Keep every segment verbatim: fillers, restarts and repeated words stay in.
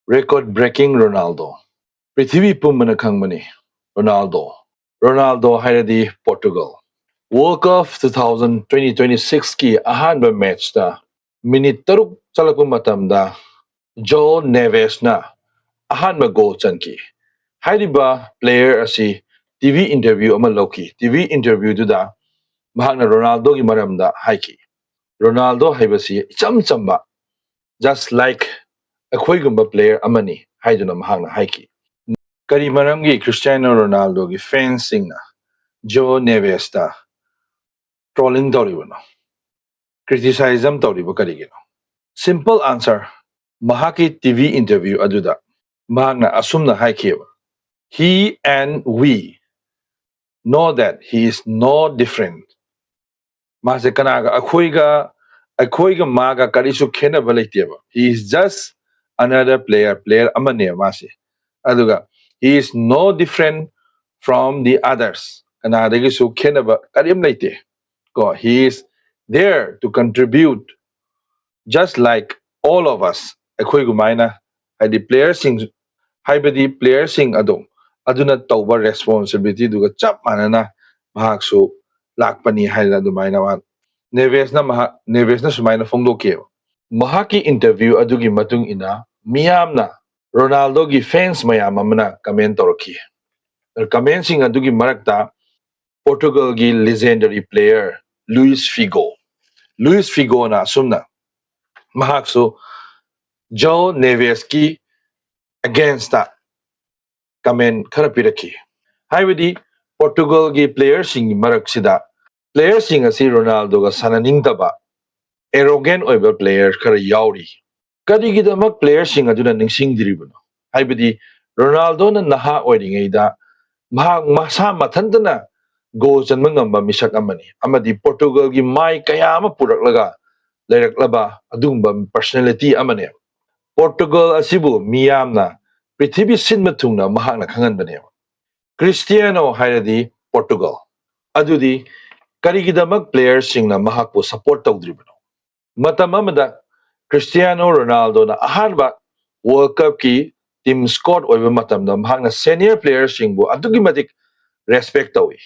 Record breaking Ronaldo. ꯄ꯭ꯔꯤꯊꯤꯕꯤ ꯄꯨꯝꯕꯅ ꯈꯪꯕꯅꯤ Ronaldo. Ronaldo ꯍꯥꯏꯔꯗꯤ Portugal. World Cup two thousand twenty twenty six ꯀꯤ ꯑꯍꯥꯟꯕ ꯃꯦꯠꯆꯇ ꯃꯤꯅꯤꯠ ꯇꯔꯨꯛ ꯆꯠꯂꯛꯄ ꯃꯇꯝꯗ ꯖꯣ ꯅꯦꯚꯦꯁꯅ ꯑꯍꯥꯟꯕ ꯒꯣꯜ ꯆꯟꯈꯤ꯫ ꯍꯥꯏꯔꯤꯕ ꯄ꯭ꯂꯦꯌꯔ ꯑꯁꯤ ꯇꯤ ꯚꯤ ꯏꯟꯇꯔꯚ꯭ꯌꯨ ꯑꯃ ꯂꯧꯈꯤ꯫ ꯇꯤ ꯚꯤ ꯏꯟꯇꯔꯚ꯭ꯌꯨꯗꯨꯗ ꯃꯍꯥꯛꯅ ꯔꯣꯅꯥꯜꯗꯣꯒꯤ ꯃꯔꯝꯗ ꯍꯥꯏꯈꯤ꯫ ꯔꯣꯅꯥꯜꯗꯣ ꯍꯥꯏꯕꯁꯤ ꯏꯆꯝ ꯆꯝꯕ, just like ꯑꯩꯈꯣꯏꯒꯨꯝꯕ ꯄ꯭ꯂꯦꯌꯔ ꯑꯃꯅꯤ ꯍꯥꯏꯗꯨꯅ ꯃꯍꯥꯛꯅ ꯍꯥꯏꯈꯤ꯫ ꯀꯔꯤ ꯃꯔꯝꯒꯤ ꯈ꯭ꯔꯤꯁꯇꯤꯌꯥꯅꯣ ꯔꯣꯅꯥꯜꯗꯣꯒꯤ ꯐꯦꯟꯁꯁꯤꯡꯅ ꯖꯣ ꯅꯦꯚꯦꯁꯇ ꯇ꯭ꯔꯣꯂꯤꯡ ꯇꯧꯔꯤꯕꯅꯣ? ꯀ꯭ꯔꯤꯇꯤꯁꯥꯏꯖꯝ ꯇꯧꯔꯤꯕ ꯀꯔꯤꯒꯤꯅꯣ? ꯁꯤꯝꯄꯜ ꯑꯟꯁꯔ, ꯃꯍꯥꯛꯀꯤ ꯇꯤ ꯚꯤ ꯏꯟꯇꯔꯚ꯭ꯌꯨ ꯑꯗꯨꯗ ꯃꯍꯥꯛꯅ ꯑꯁꯨꯝꯅ ꯍꯥꯏꯈꯤꯕ, "He and we know that he is no different." ꯃꯥꯁꯦ ꯀꯅꯥꯒ, ꯑꯩꯈꯣꯏꯒ, ꯑꯩꯈꯣꯏꯒ ꯃꯥꯒ ꯀꯔꯤꯁꯨ ꯈꯦꯠꯅꯕ ꯂꯩꯇꯦꯕ꯫ He is just another player, player ꯑꯃꯅꯦꯕ ꯃꯥꯁꯦ꯫ ꯑꯗꯨꯒ "He is no different from the others." ꯀꯅꯥꯗꯒꯤꯁꯨ ꯈꯦꯠꯅꯕ ꯀꯔꯤꯝ ꯂꯩꯇꯦ ꯀꯣ꯫ "He is there to contribute just like all of us." ꯑꯩꯈꯣꯏꯒꯨꯃꯥꯏꯅ, ꯍꯥꯏꯗꯤ ꯄ꯭ꯂꯦꯌꯔꯁꯤꯡ, ꯍꯥꯏꯕꯗꯤ ꯄ꯭ꯂꯦꯌꯔꯁꯤꯡ ꯑꯗꯣ, ꯑꯗꯨꯅ ꯇꯧꯕ ꯔꯦꯁꯄꯣꯟꯁꯤꯕꯤꯂꯤꯇꯤꯗꯨꯒ ꯆꯞ ꯃꯥꯟꯅꯅ ꯃꯍꯥꯛꯁꯨ ꯂꯥꯛꯄꯅꯤ ꯍꯥꯏꯅ ꯑꯗꯨꯃꯥꯏꯅ ꯃꯥ, ꯅꯦꯚꯦꯁꯅ ꯃꯍꯥꯛ, ꯅꯦꯚꯦꯁꯅ ꯁꯨꯃꯥꯏꯅ ꯐꯣꯡꯗꯣꯛꯈꯤꯑꯕ꯫ ꯃꯍꯥꯛꯀꯤ ꯏꯟꯇꯔꯚ꯭ꯌꯨ ꯑꯗꯨꯒꯤ ꯃꯇꯨꯡ ꯏꯟꯅ ꯃꯤꯌꯥꯝꯅ, ꯔꯣꯅꯥꯜꯗꯣꯒꯤ ꯐꯦꯟꯁ ꯃꯌꯥꯝ ꯑꯃꯅ ꯀꯃꯦꯟ ꯇꯧꯔꯛꯈꯤ꯫ ꯀꯃꯦꯟꯁꯤꯡ ꯑꯗꯨꯒꯤ ꯃꯔꯛꯇ ꯄꯣꯔꯇꯨꯒꯜꯒꯤ ꯂꯤꯖꯦꯟꯗꯔꯤ ꯄ꯭ꯂꯦꯌꯔ ꯂꯨꯏꯁ ꯐꯤꯒꯣ, ꯂꯨꯏꯁ ꯐꯤꯒꯣꯅ ꯑꯁꯨꯝꯅ, ꯃꯍꯥꯛꯁꯨ ꯖꯣ ꯅꯦꯚꯦꯁꯀꯤ ꯑꯦꯒꯦꯟꯁꯇ ꯀꯃꯦꯟ ꯈꯔ ꯄꯤꯔꯛꯈꯤ꯫ ꯍꯥꯏꯕꯗꯤ ꯄꯣꯔꯇꯨꯒꯜꯒꯤ ꯄ꯭ꯂꯦꯌꯔꯁꯤꯡꯒꯤ ꯃꯔꯛꯁꯤꯗ ꯄ꯭ꯂꯦꯌꯔꯁꯤꯡ ꯑꯁꯤ ꯔꯣꯅꯥꯜꯗꯣꯒ ꯁꯥꯟꯅꯅꯤꯡꯗꯕ, ꯑꯦꯔꯣꯒꯦꯟ ꯑꯣꯏꯕ ꯄ꯭ꯂꯦꯌꯔ ꯈꯔ ꯌꯥꯎꯔꯤ꯫ ꯀꯔꯤꯒꯤꯗꯃꯛ ꯄ꯭ꯂꯦꯌꯔꯁꯤꯡ ꯑꯗꯨꯅ ꯅꯤꯡꯁꯤꯡꯗ꯭ꯔꯤꯕꯅꯣ? ꯍꯥꯏꯕꯗꯤ ꯔꯣꯅꯥꯜꯗꯣꯅ ꯅꯍꯥ ꯑꯣꯏꯔꯤꯉꯩꯗ ꯃꯍꯥꯛ ꯃꯁꯥ ꯃꯊꯟꯇꯅ ꯒꯣꯜ ꯆꯟꯕ ꯉꯝꯕ ꯃꯤꯁꯛ ꯑꯃꯅꯤ ꯑꯃꯗꯤ ꯄꯣꯔꯇꯨꯒꯜꯒꯤ ꯃꯥꯏ ꯀꯌꯥ ꯑꯃ ꯄꯨꯔꯛꯂꯒ ꯂꯩꯔꯛꯂꯕ ꯑꯗꯨꯒꯨꯝꯕ ꯄꯔꯁꯅꯦꯂꯤꯇꯤ ꯑꯃꯅꯦꯕ꯫ ꯄꯣꯔꯇꯨꯒꯜ ꯑꯁꯤꯕꯨ ꯃꯤꯌꯥꯝꯅ ꯄ꯭ꯔꯤꯊꯤꯕꯤ ꯁꯤꯟꯕ ꯊꯨꯡꯅ ꯃꯍꯥꯛꯅ ꯈꯪꯍꯟꯕꯅꯦꯕ꯫ ꯀ꯭ꯔꯤꯁꯇꯤꯌꯥꯅꯣ ꯍꯥꯏꯔꯗꯤ ꯄꯣꯔꯇꯨꯒꯜ꯫ ꯑꯗꯨꯗꯤ ꯀꯔꯤꯒꯤꯗꯃꯛ ꯄ꯭ꯂꯦꯌꯔꯁꯤꯡꯅ ꯃꯍꯥꯛꯄꯨ ꯁꯄꯣꯔꯠ ꯇꯧꯗ꯭ꯔꯤꯕꯅꯣ? ꯃꯇꯝ ꯑꯃꯗ ꯀ꯭ꯔꯤꯁꯇꯤꯌꯥꯅꯣ ꯔꯣꯅꯥꯜꯗꯣꯅ ꯑꯍꯥꯟꯕ World Cupꯀꯤ team squad ꯑꯣꯏꯕ ꯃꯇꯝꯗ ꯃꯍꯥꯛꯅ senior playerꯁꯤꯡꯕꯨ ꯑꯗꯨꯛꯀꯤ ꯃꯇꯤꯛ respect ꯇꯧꯏ꯫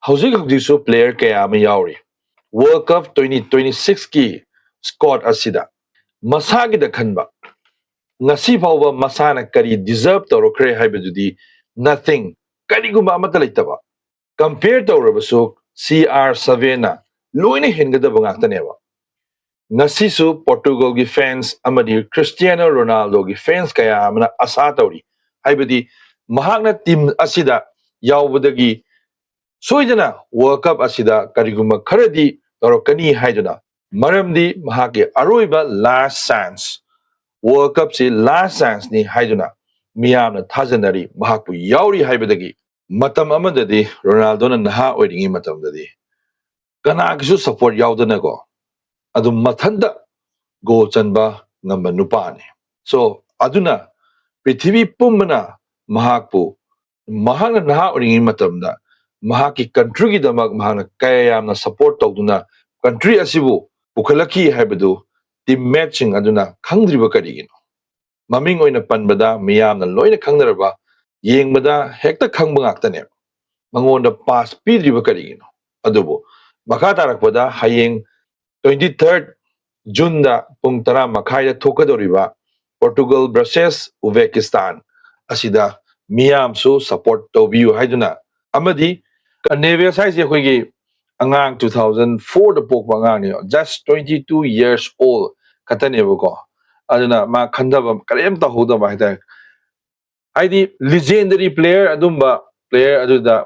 ꯍꯧꯖꯤꯛ ꯍꯧꯖꯤꯛꯁꯨ player ꯀꯌꯥ ꯑꯃ ꯌꯥꯎꯔꯤ World Cup twenty twenty sixꯀꯤ squad ꯑꯁꯤꯗ꯫ ꯃꯁꯥꯒꯤꯗ ꯈꯟꯕ, ꯉꯁꯤ ꯐꯥꯎꯕ ꯃꯁꯥꯅ ꯀꯔꯤ deserve ꯇꯧꯔꯛꯈ꯭ꯔꯦ ꯍꯥꯏꯕꯗꯨꯗꯤ nothing, ꯀꯔꯤꯒꯨꯝꯕ ꯑꯃꯠꯇ ꯂꯩꯇꯕ꯫ Compare ꯇꯧꯔꯕꯁꯨ ꯁꯤ ꯑꯥꯔ ꯁꯚꯦꯟꯅ ꯂꯣꯏꯅ ꯍꯦꯟꯒꯗꯕ ꯉꯥꯛꯇꯅꯦꯕ꯫ ꯉꯁꯤꯁꯨ ꯄꯣꯔꯇꯨꯒꯜꯒꯤ fans ꯑꯃꯗꯤ ꯈ꯭ꯔꯤꯁꯇꯤꯌꯥꯅꯣ ꯔꯣꯅꯥꯜꯗꯣꯒꯤ fans ꯀꯌꯥ ꯑꯃꯅ ꯑꯁꯥ ꯇꯧꯔꯤ, ꯍꯥꯏꯕꯗꯤ ꯃꯍꯥꯛꯅ team ꯑꯁꯤꯗ ꯌꯥꯎꯕꯗꯒꯤ ꯁꯣꯏꯗꯅ World Cup ꯑꯁꯤꯗ ꯀꯔꯤꯒꯨꯝꯕ ꯈꯔꯗꯤ ꯇꯧꯔꯛꯀꯅꯤ ꯍꯥꯏꯗꯨꯅ, ꯃꯔꯝꯗꯤ ꯃꯍꯥꯛꯀꯤ ꯑꯔꯣꯏꯕ last chance, World Cupꯁꯤ last chanceꯅꯤ ꯍꯥꯏꯗꯨꯅ ꯃꯤꯌꯥꯝꯅ ꯊꯥꯖꯅꯔꯤ꯫ ꯃꯍꯥꯛꯄꯨ ꯌꯥꯎꯔꯤ ꯍꯥꯏꯕꯗꯒꯤ ꯃꯇꯝ ꯑꯃꯗꯗꯤ ꯔꯣꯅꯥꯜꯗꯣꯅ ꯅꯍꯥ ꯑꯣꯏꯔꯤꯉꯩ ꯃꯇꯝꯗꯗꯤ ꯀꯅꯥꯒꯤꯁꯨ support ꯌꯥꯎꯗꯅꯀꯣ, ꯑꯗꯨꯝ ꯃꯊꯟꯇ goal ꯆꯟꯕ ꯉꯝꯕ ꯅꯨꯄꯥꯅꯤ꯫ So, ꯑꯗꯨꯅ ꯄ꯭ꯔꯤꯊꯤꯕꯤ ꯄꯨꯝꯕꯅ ꯃꯍꯥꯛꯄꯨ, ꯃꯍꯥꯛꯅ ꯅꯍꯥ ꯑꯣꯏꯔꯤꯉꯩ ꯃꯇꯝꯗ ꯃꯍꯥꯛꯀꯤ countryꯒꯤꯗꯃꯛ ꯃꯍꯥꯛꯅ ꯀꯌꯥ ꯌꯥꯝꯅ support ꯇꯧꯗꯨꯅ country ꯑꯁꯤꯕꯨ ꯄꯨꯈꯠꯂꯛꯈꯤ ꯍꯥꯏꯕꯗꯨ teammateꯁꯤꯡ ꯑꯗꯨꯅ ꯈꯪꯗ꯭ꯔꯤꯕ ꯀꯔꯤꯒꯤꯅꯣ? ꯃꯃꯤꯡ ꯑꯣꯏꯅ ꯄꯟꯕꯗ ꯃꯤꯌꯥꯝꯅ ꯂꯣꯏꯅ ꯈꯪꯅꯔꯕ, ꯌꯦꯡꯕꯗ ꯍꯦꯛꯇ ꯈꯪꯕ ꯉꯥꯛꯇꯅꯦꯕ꯫ ꯃꯉꯣꯟꯗ pass ꯄꯤꯗ꯭ꯔꯤꯕ ꯀꯔꯤꯒꯤꯅꯣ? ꯑꯗꯨꯕꯨ ꯃꯈꯥ ꯇꯥꯔꯛꯄꯗ ꯍꯌꯦꯡ twenty third Juneꯗ ꯄꯨꯡ ꯇꯔꯥ ꯃꯈꯥꯏꯗ ꯊꯣꯛꯀꯗꯧꯔꯤꯕ Portugal versus Uzbekistan ꯑꯁꯤꯗ ꯃꯤꯌꯥꯝꯁꯨ support ꯇꯧꯕꯤꯌꯨ ꯍꯥꯏꯗꯨꯅ, ꯑꯃꯗꯤ ꯅꯦꯚꯦꯁ ꯍꯥꯏꯁꯦ ꯑꯩꯈꯣꯏꯒꯤ ꯑꯉꯥꯡ two thousand fourꯗ ꯄꯣꯛꯄ ꯑꯉꯥꯡꯅꯤ, just twenty two years old ꯈꯛꯇꯅꯦꯕꯀꯣ꯫ ꯑꯗꯨꯅ ꯃꯥ ꯈꯟꯊꯕ ꯀꯔꯤꯝ ꯇꯧꯍꯧꯗꯕ ꯍꯥꯏꯇꯥꯔꯦ꯫ ꯍꯥꯏꯗꯤ legendary player, ꯑꯗꯨꯝꯕ player ꯑꯗꯨꯗ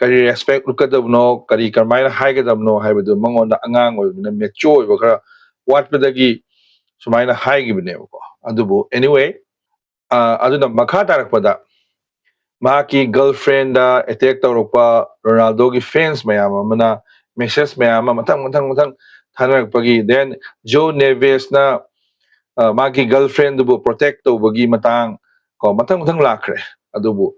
ꯀꯔꯤ respect ꯎꯠꯀꯗꯕꯅꯣ, ꯀꯔꯤ ꯀꯔꯝꯍꯥꯏꯅ ꯍꯥꯏꯒꯗꯕꯅꯣ ꯍꯥꯏꯕꯗꯨ ꯃꯉꯣꯟꯗ ꯑꯉꯥꯡ ꯑꯣꯏꯕꯅꯤꯅ mature ꯑꯣꯏꯕ ꯈꯔ ꯋꯥꯠꯄꯗꯒꯤ ꯁꯨꯃꯥꯏꯅ ꯍꯥꯏꯈꯤꯕꯅꯦꯕꯀꯣ꯫ ꯑꯗꯨꯕꯨ anyway, ꯑ, ꯑꯗꯨꯅ ꯃꯈꯥ ꯇꯥꯔꯛꯄꯗ ꯃꯍꯥꯛꯀꯤ girlfriendꯗ attack ꯇꯧꯔꯛꯄ ꯔꯣꯅꯥꯜꯗꯣꯒꯤ fans ꯃꯌꯥꯝ ꯑꯃꯅ message ꯃꯌꯥꯝ ꯑꯃ ꯃꯊꯪ ꯃꯊꯪ ꯃꯊꯪ ꯊꯥꯅꯔꯛꯄꯒꯤ, then ꯖꯣ ꯅꯦꯚꯦꯁꯅ, ꯑ, ꯃꯥꯒꯤ girlfriendꯗꯨꯕꯨ protect ꯇꯧꯕꯒꯤ ꯃꯇꯥꯡ ꯀꯣ, ꯃꯊꯪ ꯃꯊꯪ ꯂꯥꯛꯈ꯭ꯔꯦ꯫ ꯑꯗꯨꯕꯨ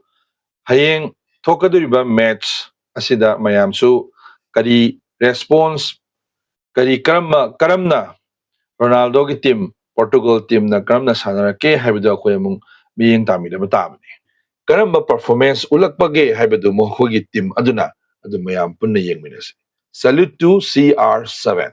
ꯍꯌꯦꯡ ꯊꯣꯛꯀꯗꯧꯔꯤꯕ match ꯑꯁꯤꯗ ꯃꯌꯥꯝꯁꯨ ꯀꯔꯤ response, ꯀꯔꯤ, ꯀꯔꯝꯕ, ꯀꯔꯝꯅ ꯔꯣꯅꯥꯜꯗꯣꯒꯤ team ꯄꯣꯔꯇꯨꯒꯜ ꯇꯤꯝꯅ ꯀꯔꯝꯅ ꯁꯥꯟꯅꯔꯛꯀꯦ ꯍꯥꯏꯕꯗꯨ ꯑꯩꯈꯣꯏ ꯑꯃꯨꯛ ꯃꯤꯠꯌꯦꯡ ꯇꯥꯃꯤꯟꯅꯕ ꯇꯥꯕꯅꯤ꯫ ꯀꯔꯝꯕ ꯄꯔꯐꯣꯔꯃꯦꯟꯁ ꯎꯠꯂꯛꯄꯒꯦ ꯍꯥꯏꯕꯗꯨ ꯃꯈꯣꯏꯒꯤ ꯇꯤꯝ ꯑꯗꯨꯅ ꯑꯗꯨ ꯃꯌꯥꯝ ꯄꯨꯟꯅ ꯌꯦꯡꯃꯤꯟꯅꯁꯤ꯫ Salute to C R seven꯫